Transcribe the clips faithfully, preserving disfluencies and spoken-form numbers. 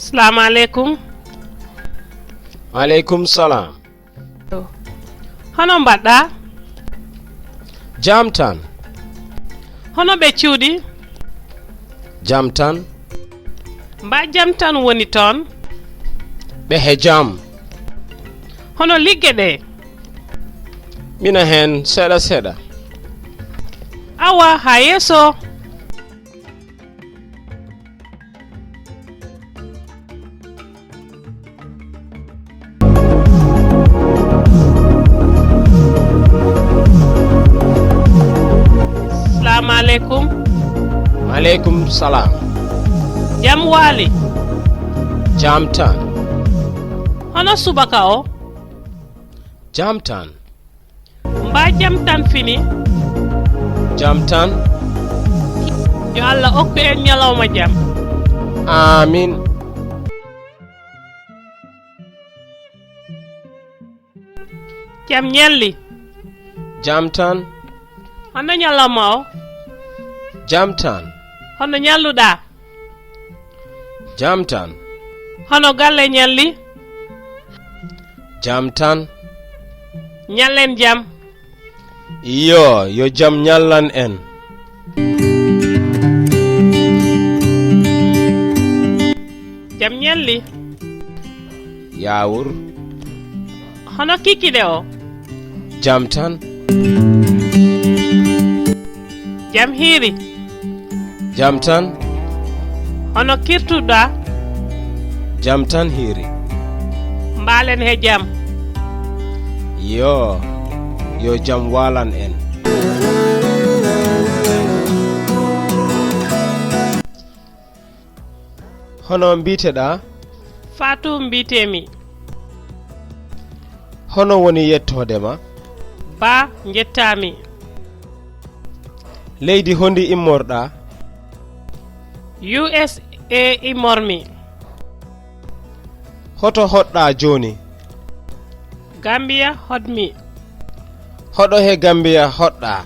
Salaamu aleykum. Wa aleykum salaam. Hono mbaɗɗaa? Jam tan. Hono ɓe cuuɗi? Jam tan. Mba jam tan woni toon? Ɓe he jam. Hono ligge ɗe? Mina heen seeɗa seeɗa. Awa, haa yeeso. Salaamu aleykum. Maaleykum salaam. Jam waali? Jam tan. Hono subaka o? Jam tan. Mba jam tan fini? Jam tan. Yo Allah okku en ñalawma jam. Amin. Jam ñalli. Jam tan. Hono ñalawma o? Jam tan. Hono ñalluɗaa? Jam tan. Hono galle ñalli? Jam tan. Ñallen jam. Iyo, yo jam ñallan en. Jam ñalli. Yaawur. Hono kikiɗe o? Jam tan. Jam hiiri. Jam tan. Hono kirtuɗaa? Jam tan hiiri. Mbaalen he jam. Yo, yo jam waalan en. Hono mbiiteɗaa? Faatu mbiitee-mi. Hono woni yettoode ma? Ba, njettaami. Leydi hondi immorɗaa? U S A immor-mi. Hoto hoɗɗaa jooni? Gambiya hoɗ-mi. Hoɗo he Gambiya hoɗɗaa?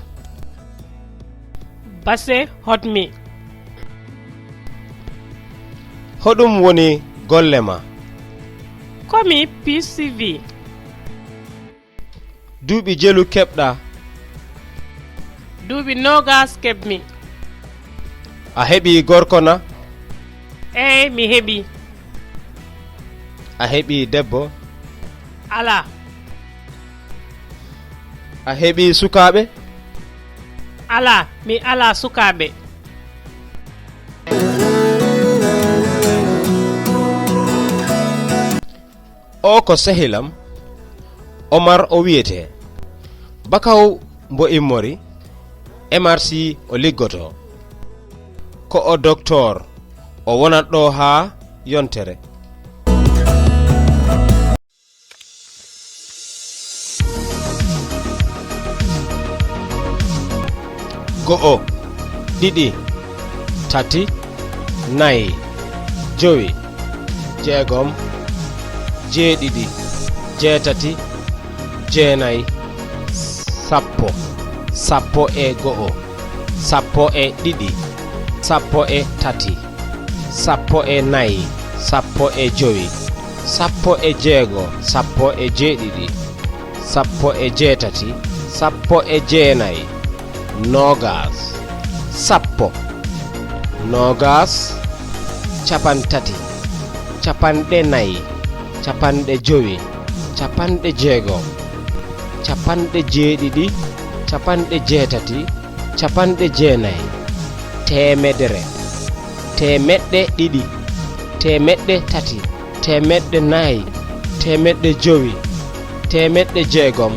Base hoɗ-mi. Hoɗum woni golle ma? Ko mi P C V. Duuɓi jelu keɓɗaa? Duuɓi noogaas keɓ-mi. A heɓii gorko na? Eey, mi heɓii. A heɓii debbo? Alaa. A heɓii sukaaɓe? Alaa, mi alaa sukaaɓe. O ko sehil am, Omar o wiyetee. Bakaw mbo immori, M R C o liggotoo. Ko o doktoor, o wonat ɗo haa yontere. Go'o, ɗiɗi, tati, nayi, jowi, jeegom, jeeɗiɗi, jeetati, jeenayi, sappo, sappo e go'o, sappo e ɗiɗi, sappo e tati, sappo e nayi, sappo e jowi, sappo e jeego, sappo e jeeɗiɗi, sappo e jeetati, sappo e jeenayi, noogaas, sappo, noogaas, capantati, capanɗe nayi, capanɗe jowi, capanɗe jeego, capanɗe jeeɗiɗi, capanɗe jeetati, capanɗe jeenayi, teemedere, teemeɗɗe ɗiɗi, teemeɗɗe tati, teemeɗɗe nayi, teemeɗɗe jowi, teemeɗɗe jeegom,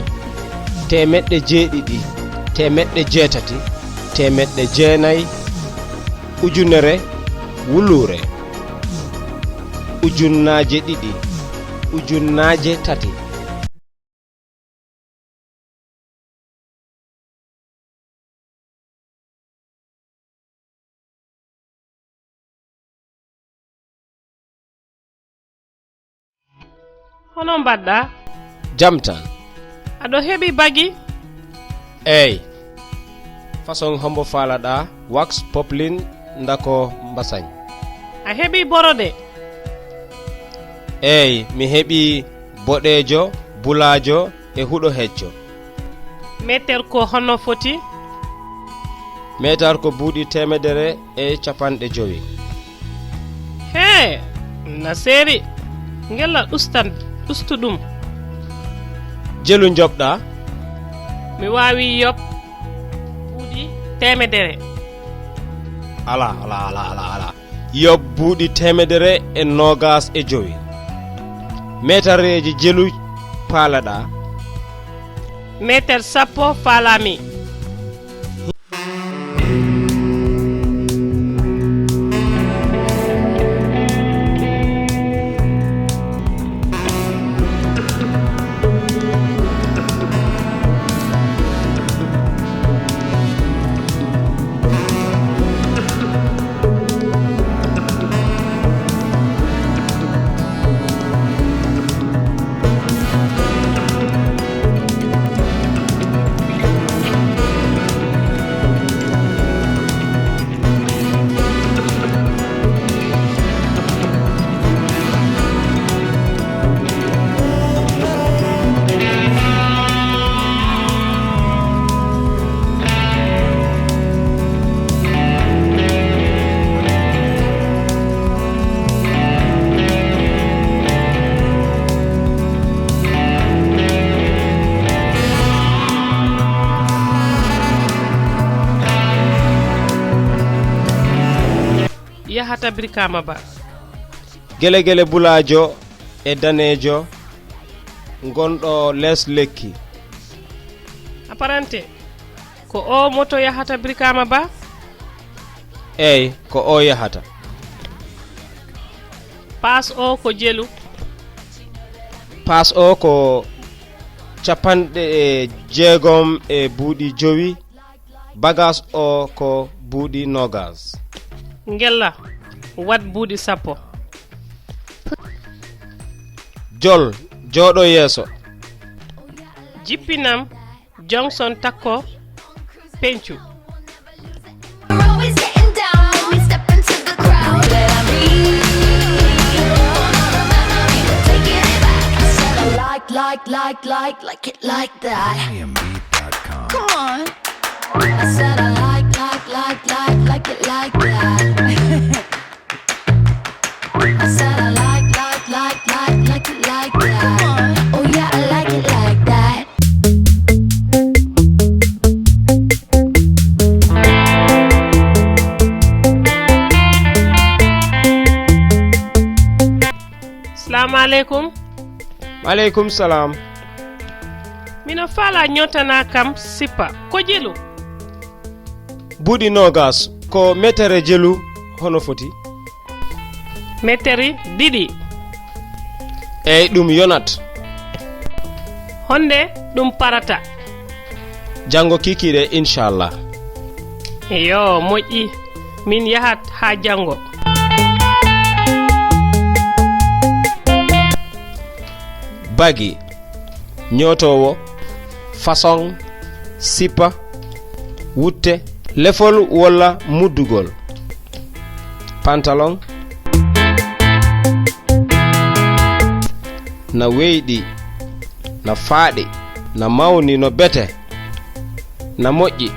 teemeɗɗe jeeɗiɗi, teemeɗɗe jeetati, teemeɗɗe jeenayi, ujunere, wuluure, ujunnaaje ɗiɗi, ujunnaaje tati. Hono mbaɗɗaa? Jam tan. Aɗo heɓi bagi? Eey. Façon hombo faalaɗaa wax, poplin, ndako, mbasañ? A heɓi borode? Eey, mi heɓii boɗeejo, bulaajo e huɗo hecco. Meeter ko hono foti? Meetar ko buuɗi teemedere e capanɗe jowi. Hee, na seeri. Ngella ustan, ustu ɗum. Jelu njoɓɗa? Mi waawi yoɓ buuɗi teemedere. Alaa, alaa, alaa, alaa, alaa. Yoɓ buuɗi teemedere e noogaas e jowi. Meetareeji jelu paalaɗaa? Meeter sappo faalami. Yahata Birkaama Ba. Gele gele bulaajo e daneejo ngonɗo les lekki. Apparente, ko o moto yahata Birkaama Ba? Eey, ko o yahata. Paas o ko jelu? Paas o ko capanɗe jeegom e buuɗi jowi. Bagaas o ko buuɗi noogaas. Ngella, waɗ buuɗi sappo. Jol, jooɗo yeeso. Jippinam, Johnson takko, peñcu. We're always getting down when we step into the crowd. Let me take it back. I said I like, like, like, like, like it like that. Come on. I said I like, like, like, like, like it like that. I said I like, like, like, like, like it like that. Oh yeah, I like it like that. Salaamu aleykum. Maaleykum salaam. Mino faalaa ñootana kam sippa. Ko jelu? Buuɗi noogaas, ko meetere jelu hono foti? Meeteri ɗiɗi. Eey, ɗum yonat. Honde ɗum parata? Janngo kikiiɗe, inchallah. Yo, moƴƴi. Min yahat haa janngo. Bagi, ñootoowo, fasoŋ, sippa, wutte, lefol walla muddugol, pantalon. Na weyɗi, na faaɗi, na mawni no bete, na moƴƴi.